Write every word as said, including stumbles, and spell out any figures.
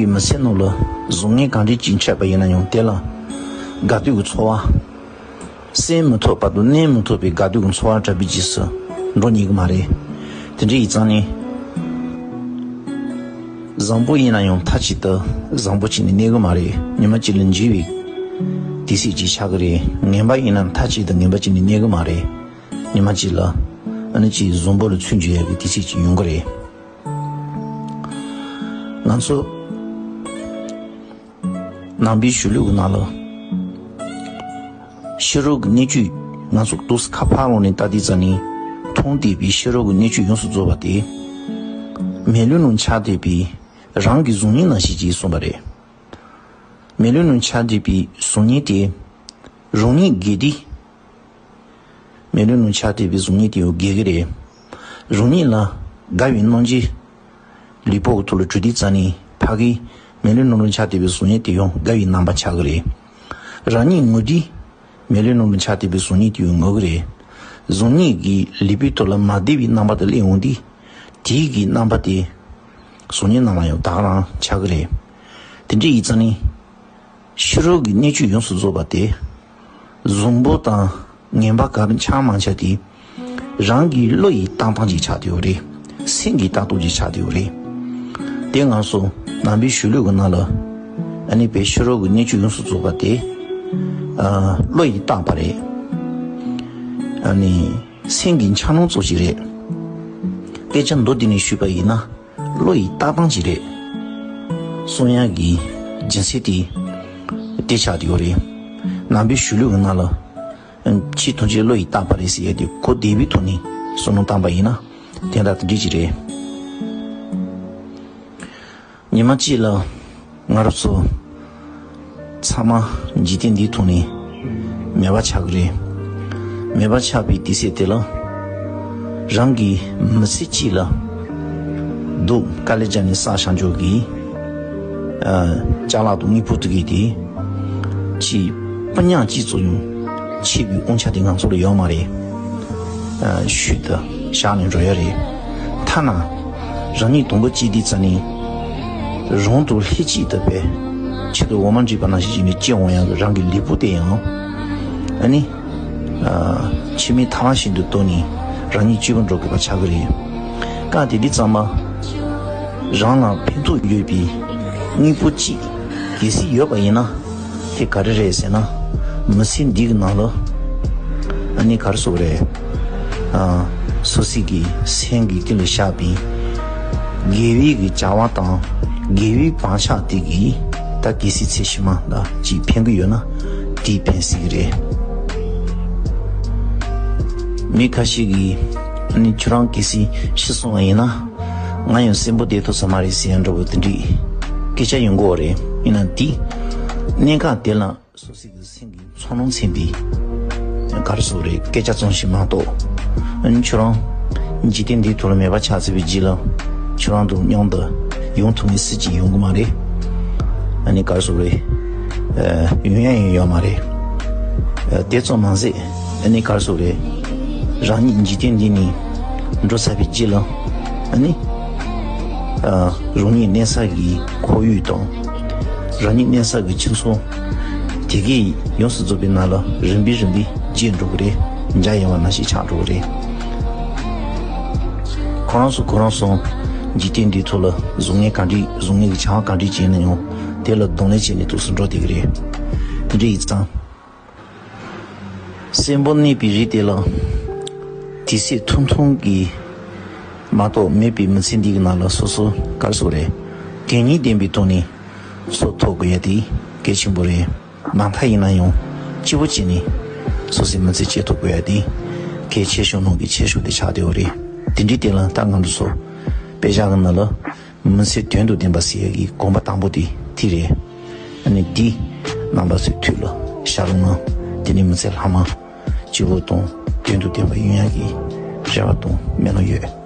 མི་ཚེ་ནང་ལ་གཟུགས་བརྙན་གང་འདྲ་ཅིག་འཆད་པ་ཡིན་ན་ཡང་དེ་ལ་དགའ་སྡུག་གི་ཚོར་བ། བསམ་མི་ཐུབ་བར་དུ་གནས་མི་ཐུབ་པའི་དགའ་སྡུག་གི་ཚོར་བ་འདྲ་པོ་ཅིག་སུ་འགྲོ་ཉན་གི་མ་རེད། དེ་འདྲ་ཡིན་ཙང་ནི། བཟང་པོ་ཡིན་ན་ཡང་མཐའ་གཅིག་ཏུ་བཟང་པོ་བྱས་ནས་གནས་གི་མ་རེད། ཉི་མ་གཅིག་ལ་འཇིག་པའི་དུས་ཚོད་ཅིག་ཆགས་གི་རེད། ངན་པ་ཡིན་ན་མཐའ་གཅིག་ཏུ་ངན་པ་བྱས་ནས་གནས་གི་མ་རེད། ཉི་མ་གཅིག་ལ་ཨ་ནི་ཅིག་བཟང་པོ་ལ་ཚུར་འཇུག་ཡག་གི་དུས་ཚོད་ཅིག་ཡོང་གི་རེད། ང་ཚོ་ནང་པའི་གཞུང་ལུགས་ཀྱི་ནང་ལ་ཤེས་རབ་ཀྱི་གནད་བཅུ། ང་ཚོ་ཏོག་ཙམ་ཁ་ཕར་ལོག་ནས་ལྟ་དུས་ཙ་ནས་མཐོང་བསྡད་པའི་ཤེས་རབ་ཀྱི་གནད་བཅུ་ཡོངས་སུ་རྫོགས་པ་དེ། མེ་ལོང་ནང་འཆར་བསྡད་པའི་རང་གི་གཟུགས་བརྙན་ནང་བཞིན་ཅིག་གསུངས་པ་རེད། མེ་ལོང་ནང་འཆར་བསྡད་པའི་གཟུགས་བརྙན་དེ་རང་ཉིད་དགེ་སྟེ། མེ་ལོང་ནང་འཆར་བསྡད་པའི་གཟུགས་བརྙན་དེ་ཡང་དགེ་གི་རེད། རང་ཉིད་ལ་དགའ་བའི་རྣམ་འགྱུར་ལུས་པོ་གི་ཐོག་ལ་གྲུབ་དུས་ཙ་ནས་ཕ་གི་མེ་ལོང་ནང་ལ་འཆར་བསྡད་པའི་གཟུགས་བརྙན་དེ་ཡང་དགའ་བའི་རྣམ་པ་ཆགས་གི་རེད། རང་ཉིད་ངུ་དུས་མེ་ལོང་ནང་ལ་འཆར་བསྡད་པའི་གཟུགས་བརྙན་དེ་ཡང་ངུ་གི་རེད། གཟུགས་བརྙན་གྱི་ལུས་པོའི་ཐོག་ལ་མ་བདེ་བའི་རྣམ་པ་དེ་སླེབས་འོང་དུས། དེའི་གི་རྣམ་པ་དེ་གཟུགས་བརྙན་ནང་ལ་ཡང་དག་རང་ཆགས་གི་རེད། དེ་འདྲ་ཡིན་ཙང་ནི། ཤེས་རབ་ཀྱི་གནད་བཅུ་ཡོངས་སུ་རྫོགས་པ་དེ། བཟང་པོ་དང་ངན་པ་ག་རེ་ཆགས་མ་ཆགས་དེ། རང་གི་བློ་ཡིས་བཏང་སྟངས་ཅིག་ཆགས་བསྡད་ཡོད་རེད། སེམས་ཀྱིས་བཏང་སྟངས་ཅིག་ཆགས་བསྡད་ཡོད་རེད། དེ་ང་ཚོ་ནང་པའི་གཞུང་ལུགས་ཀྱི་ནང་ལ། ཨ་ནི་པའི་ཤེས་རབ་ཀྱི་གནད་བཅུ་ཡོངས་སུ་རྫོགས་པ་དེ། ཨ། བློ་ཡིས་བཏང་པ་རེད། ཨ་ནི་སེམས་ཀྱི་འཆར་སྣང་ཙམ་ཞིག་རེད། སྐད་ཆ་མདོར་བསྡུས་ནས་ཞུས་པ་ཡིན་ན། བློ་ཡི་ལྟ་སྟངས་ཅིག་རེད། གསུང་ཡག་གི་སྦྱིན་སྲེག་དེ་དེ་ཆགས་བསྡད་ཡོད་རེད། ནང་པའི་གཞུང་ལུགས་ཀྱི་ནང་ལ། ཕྱི་ཐོན་སྐྱེད་བློ་ཡི་བཏགས་པ་རེད་ཟེར་ཡ་དེ་གོ་བདེ་བའི་ཐོག་ནས་བསམ་བློ་བཏང་པ་ཡིན་ན་དེ་འདྲ་དེ་འདྲ་ཅིག་རེད། ཉི་མ་གཅིག་ལ་ང་རང་ཚོ་ཚང་མ་འཇིག་རྟེན་འདིའི་ཐོག་ནས་མེད་པ་ཆགས་ཀྱི་རེད། མེད་པ་ཆགས་པའི་དུས་ཚོད་དེ་ལ། རང་གི་མི་ཚེ་གཅིག་ལ་སྡུག་དཀའ་ལས་བརྒྱབ་ནས་བསགས་བཞག་འཇོག་གི། ཨ། ཅ་ལག་དང་དངོས་པོ་དེ་གས་དེ། ཅིག་སྤུ་ཉག་གཅིག་ཙམ་ཡང་ཆད་པའི་དབང་ཆ་དེ་ང་ཚོ་ལ་ཡོད་མ་རེད། ཨ། ཤུལ་དུ་བཞག་ནས་འགྲོ་ཡ་རེད། ཐ་ན་རང་ཉིད་དང་པོ་སྐྱེས་དུས་ཙ་ནས་རང་དང་ལྷན་ཅིག་ཏུ་བས་ཆེད་དུ་འོ་མ་འདྲེས་པ་ནང་བཞིན་བྱས་ནས་སྐྱེ་འོང་ཡ་གི་རང་གི་ལུས་པོ་དེ་ཡང་ཨ་ནི། ཨ། འཆི་མེད་ཐ་མལ་ཞིག་ཏུ་གཏོང་ནས་རང་ཉིད་གཅིག་པུ་འགྲོ་དགོས་པ་ཆགས་ཀྱི་རེད། སྐབས་དེ་དུས་ཙམ་པ། རང་ལ་ཕན་ཐོགས་ཡོད་པའི་དངོས་པོ་གཅིག་གལ་སྲིད་ཡོད་པ་ཡིན་ན། དེ་ག་རེ་རེད་ཟེར་ན། མི་ཚེ་འདི་གི་ནང་ལ། ཨ་ནི་ག་རེ་ཟེར་དགོས་རེད། ཨ། སོ་སོ་གི་སེམས་ཀྱི་གཏིང་ལ་བཞག་པའི་དགེ་བའི་གི་བྱ་བ་དང་དགེ་བའི་བག་ཆགས་དེ་གིས་ད་གལ་སྲིད་ཚེ་ཕྱི་མ་ལ་ཅིག་ཕན་གི་ཡོད་ན་དེས་ཕན་སྲིད་གི་རེད། མི་ཁ་ཤས་ཀྱིས་ཨ་ནི་ཁྱོད་རང་གལ་སྲིད་ཤི་སོང་བ་ཡིན་ན་ང་ཡང་གསོན་པོ་བསྡད་ཐུབ་ས་མ་རེད་ཟེར་ཡ་འདྲ་བོ་དེ་འདྲའི་སྐད་ཆ་ཡོང་གི་ཡོད་རེད། ཡིན་ན་དེ་གནད་འགག་དེ་ལ། སོ་སོ་གི་སེམས་ཀྱི་ཚོར་སྣང་ཚིམ་པའི་ག་རེ་ཟེར་དགོས་རེད། སྐད་ཆ་ཙམ་ཞིག་མ་གཏོགས། ཨ་ནི་ཁྱོད་རང་འཇིག་རྟེན་འདིའི་ཐོག་ལ་མེད་པ་ཆགས་ཚར་བའི་རྗེས་ལ་ཁྱོད་རང་དང་མཉམ་དུ་ཡོང་ཐུབ་མཁན་སུ་གཅིག་ཡོང་གི་མ་རེད། ཨ་ནི་ག་རེ་ཟེར་དགོས་རེད། ཨ། ཡོང་ཡ་ཡང་ཡོད་མ་རེད། ཨ། དེ་ཙམ་མ་ཟད་ཨ་ནི་ག་རེ་ཟེར་དགོས་རེད། རང་ཉིད་འཇིག་རྟེན་འདི་ནས་འགྲོ་ཚར་བའི་རྗེས་ལ་ཨ་ནི། ཨ། རང་ཉིད་གནས་ས་གི་ཁོར་ཡུག་དང་། རང་ཉིད་གནས་ས་གི་ཁྱིམ་ཚང་། དེ་གས་ཡོངས་སུ་རྫོགས་པའི་ནང་ལ་རིམ་པས་རིམ་པས་བརྗེད་འགྲོ་གི་རེད། འཇའ་ཡལ་བ་ནང་བཞིན་ཆགས་འགྲོ་གི་རེད། ཁོ་རང་ཚོ་ཁོ་རང་ཚོ་འཇིག་རྟེན་འདིའི་ཐོག་ལ་གཟུགས་བརྙན་ག་འདྲ་གཟུགས་བརྙན་གྱི་བྱ་བ་ག་འདྲ་བྱས་ན་ཡང་དེ་ལ་གདོང་ལེན་བྱས་ནས་ཐུགས་སུ་འགྲོ་བསྡད་ཀྱི་རེད། དེ་འདྲ་ཡིན་ཙང་། གསོན་པོ་གནས་པའི་རིགས་དེ་ལ་དུས་ཚོད་ཐུང་ཐུང་གི་མ་གཏོགས་མེད་པའི་མི་ཚེ་འདི་གི་ནང་ལ་སོ་སོ་ག་རེ་ཟེར་དགོས་རེད། དོན་སྙིང་ལྡན་པའི་ཐོག་ནས་སྲོག་ཐོག་དགོས་ཡ་དེ་གལ་ཆེན་པོ་རེད། མ་མཐའ་ཡིན་ན་ཡང་སྐྱིད་པོ་བྱས་ནས་སོ་སོའི་མི་ཚེ་སྐྱེལ་ཐུབ་དགོས་ཡ་དེ་གལ་ཆེ་ཤོས་ནང་གི་ཆེ་ཤོས་དེ་ཆགས་བསྡད་ཡོད་རེད། དེ་འདྲའི་དེ་ལ་ད་ང་ཚོ་དཔེ་བཞག་གི་ནང་ལ། མི་ཚེ་དོན་དུ་ལྡན་པ་ཟེར་ཡག་གི་དགོངས་པ་དང་པོ་དེ་དེ་རེད། ཨ་ནི་འདི་རྣམ་པ་ཚོའི་ཐུགས་ལ་བཞག་རོགས་གནང་། དེ་ནི་མི་ཚེ་ལྷག་མ་སྐྱིད་པོ་དང་དོན་དུ་ལྡན་པ་ཡོང་ཡག་གི་རེ་བ་དང་སྨོན་ལམ་ཡོད།